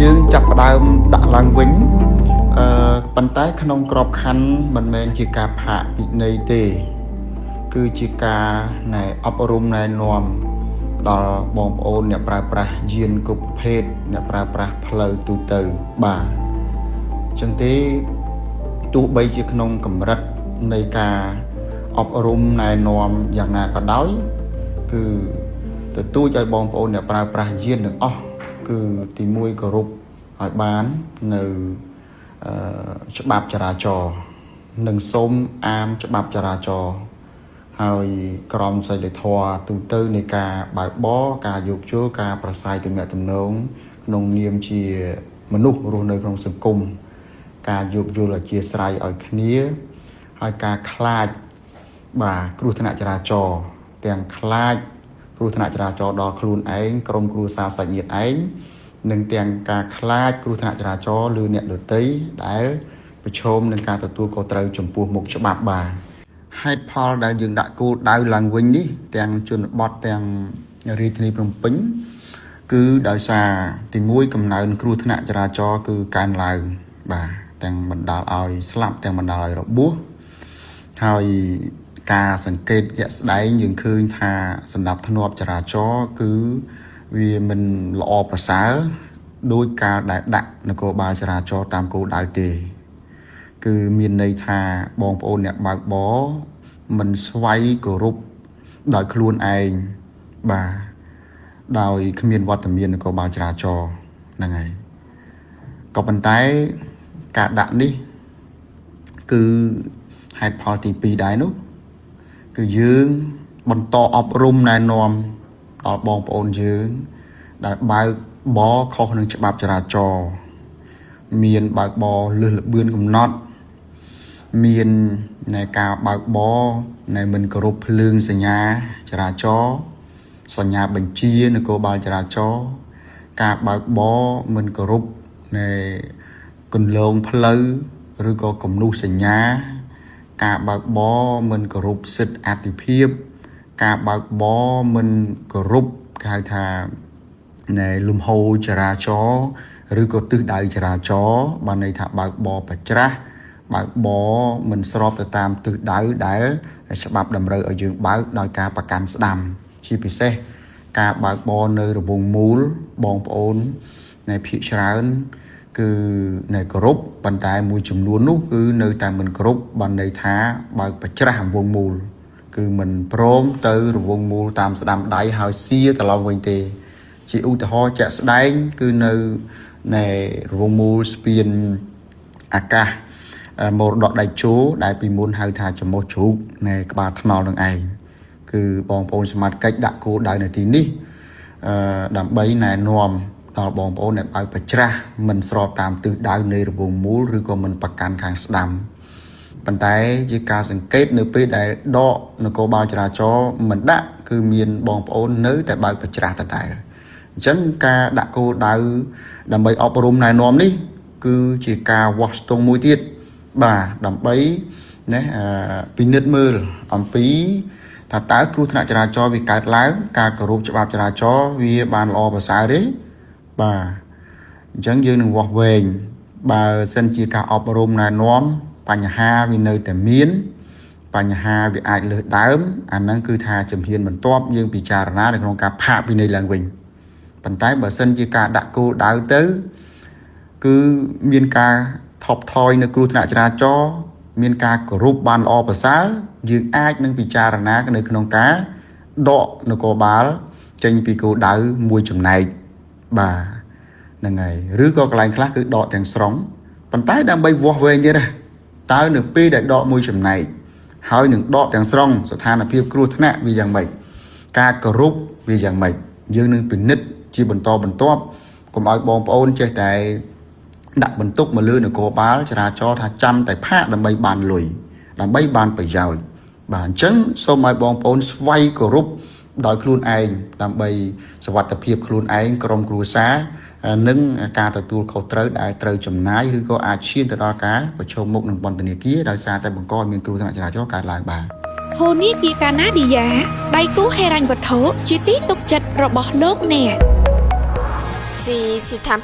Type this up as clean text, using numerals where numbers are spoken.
យើងចាប់ផ្ដើមដាក់ឡើងវិញប៉ុន្តែក្នុងក្របខ័ណ្ឌមិនមែនជាការផាកពិន័យទេ គឺជាការណែអប់រំណែនាំដល់បងប្អូនអ្នកប្រើប្រាស់យានគ្រប់ប្រភេទអ្នកប្រើប្រាស់ផ្លូវទូទៅបាទអញ្ចឹងទេទោះបីជាក្នុងកម្រិតនៃការអប់រំណែនាំយ៉ាងណាក៏ដោយគឺទទូចឲ្យបងប្អូនអ្នកប្រើប្រាស់យានទាំងអស់គឺទី1គោរពឲ្យបាននៅច្បាប់ចរាចរណ៍និងសូមអានច្បាប់ចរាចរណ៍ហើយក្រមសីលធម៌ទូទៅនៃការបើកបរការយោគយល់ការប្រស័យទំនាក់ទំនងក្នុងនាមជាមនុស្សរស់នៅក្នុងសង្គមការយោគយល់អធ្យាស្រ័យឲ្យគ្នាហើយការខ្លាចបាទគ្រោះថ្នាក់ចរាចរណ៍ទាំងខ្លាចគ្រោះថ្នាក់ចរាចរណ៍ដល់ខ្លួនឯងក្រុមគ្រួសារសាច់ញាតិឯងនិងទាំងការខ្លាចគ្រោះថ្នាក់ចរាចរណ៍លើអ្នកដទៃដែលប្រឈមនឹងការទទួលខុសត្រូវចំពោះមុខច្បាប់បាទហេតុផលដែលយើងដាក់គោលដៅឡើងវិញនេះទាំងជនបទទាំងរាជធានីភ្នំពេញគឺដោយសារទី1កំណើនគ្រោះថ្នាក់ចរាចរណ៍គឺកើនឡើងបាទទាំងបណ្ដាលឲ្យស្លាប់ទាំងបណ្ដាលឲ្យរបួសហើយការសង្កេតជាក់ស្ដែងយើងឃើញថាសណ្ដាប់ធ្នាប់ចរាចរណ៍គឺវាមិនល្អប្រសើរដោយការដែលដាក់នគរបាលចរាចរណ៍តាមគោលដៅទេគឺមានន័យថាបងប្អូនអ្នកបើកបរមិនស្វ័យគោរពដោយខ្លួនឯងបាទដោយគ្មានវត្តមាននគរបាលចរាចរណ៍ហ្នឹងហើយក៏ប៉ុន្តែការដាក់នេះគឺហេតុផលទី2ដែរនោះគឺយើងបន្តអប់រំណែនាំដល់បងប្អូនយើងដែលបើកបរខុសនឹងច្បាប់ចរាចរណ៍មានបើកបរលើសល្បឿនកំណត់មាននៃការបើកបរនៃមិនគោរពភ្លើងសញ្ញាចរាចរណ៍សញ្ញាបញ្ជានគរបាលចរាចរណ៍ការបើកបរមិនគោរពនៃគន្លងផ្លូវឬក៏គំនូសសញ្ញាការបើកបរមិនគោរពសិទ្ធិអតិភិបការបើកបរមិនគោរពគេហៅថានៃលំហូរចរាចរណ៍ឬក៏ទិសដៅចរាចរណ៍បានន័យថាបើកបរប្រច្រាស់បើកបរមិនស្របទៅតាមទិសដៅដែលច្បាប់តម្រូវឲ្យយើងបើកដោយការប្រកាន់ស្ដាំជាពិសេសការបើកបរនៅរង្វង់មូលបងប្អូនในភាគច្រើនគឺនៅគោរពប៉ុន្តែមួយចំនួននោះគឺនៅតែមិនគោរពបានន័យថាបើកប្រច្រាស់រង្វង់មូលគឺមិនព្រមទៅរង្វង់មូលតាមស្ដាំដៃហើយសៀត្រឡប់វិញទេជាឧទាហរណ៍ជាក់ស្ដែងគឺនៅនៃរង្វង់មូលស្ពានអាកាសមរតកដៃជោដែលពីមុនហៅថាច្រមុះជ្រូកនៃក្បាលថ្នល់នឹងឯងគឺបងប្អូនសមត្ថកិច្ចដាក់គោលដៅនៅទីនេះដើម្បីណែនាំដល់បងប្អូនដែលបើកប្រច្រាស់មិនស្របតាមទិសដៅនៃរង្វង់មូលឬក៏មិនប្រកាន់ខាងស្ដាំប៉ុន្តែជាការសង្កេតនៅពេលដែលដកនគរបាលចរាចរណ៍មិនដាក់គឺមានបងប្អូននៅតែបើកប្រច្រាស់ដដែលអញ្ចឹងការដាក់គោលដៅដើម្បីអប់រំណែនាំនេះគឺជាការវាស់ស្ទង់មួយទៀតបាទដើម្បីណាពិនិត្យមើលអំពីថាតើគ្រោះថ្នាក់ចរាចរណ៍វាកើតឡើងការគោរពច្បាប់ចរាចរណ៍វាបានល្អប្រសើរទេបាទអញ្ចឹងយើងនឹងវាស់វែងបើសិនជាការអប់រំណែនាំបញ្ហាវានៅតែមានបញ្ហាវាអាចលើសដើមអាហ្នឹងគឺថាជំហានបន្ទាប់យើងពិចារណានៅក្នុងការផាកពិន័យឡើងវិញប៉ុន្តែបើសិនជាការដាក់គោលដៅទៅគឺមានការថប់ថយនៅគ្រោះថ្នាក់ចរាចរណ៍មានការគោរពបានល្អប្រសើរយើងអាចនឹងពិចារណានៅក្នុងការដកនគរបាលចេញពីគោលដៅមួយចំណែកបាទហ្នឹងហើយឬក៏កន្លែងខ្លះគឺដកទាំងស្រុងប៉ុន្តែដើម្បីវាស់វែងទៀតណាតើនៅពេលដែលដកមួយចំណែកហើយនឹងដកទាំងស្រុងស្ថានភាពគ្រោះថ្នាក់វាយ៉ាងម៉េចការគោរពវាយ៉ាងម៉េចយើងនឹងពិនិត្យជាបន្តបន្ទាប់កុំឲ្យបងប្អូនចេះតែដាក់បន្ទុកមកលើនគរបាលចរាចរណ៍ថាចាំតែផាកដើម្បីបានលុយដើម្បីបានប្រយោជន៍បាទអញ្ចឹងសូមឲ្យបងប្អូនស្វ័យគោរពដោយខ្លួនឯងដើម្បីសុវត្ថិភាពខ្លួនឯងក្រុមគ្រួសារនិងការទទួលខុសត្រូវដែលត្រូវចំណាយឬក៏អាចឈានទៅដល់ការប្រឈមមុខនឹងពន្ធនាគារដោយសារតែបង្កឲ្យមានគ្រោះថ្នាក់ចរាចរណ៍កើតឡើងបាទហូនីគាកាណាឌីយ៉ាដៃគូហិរញ្ញវត្ថុជាទីទុកចិត្តរបស់លោកអ្នក ស៊ីស៊ីថា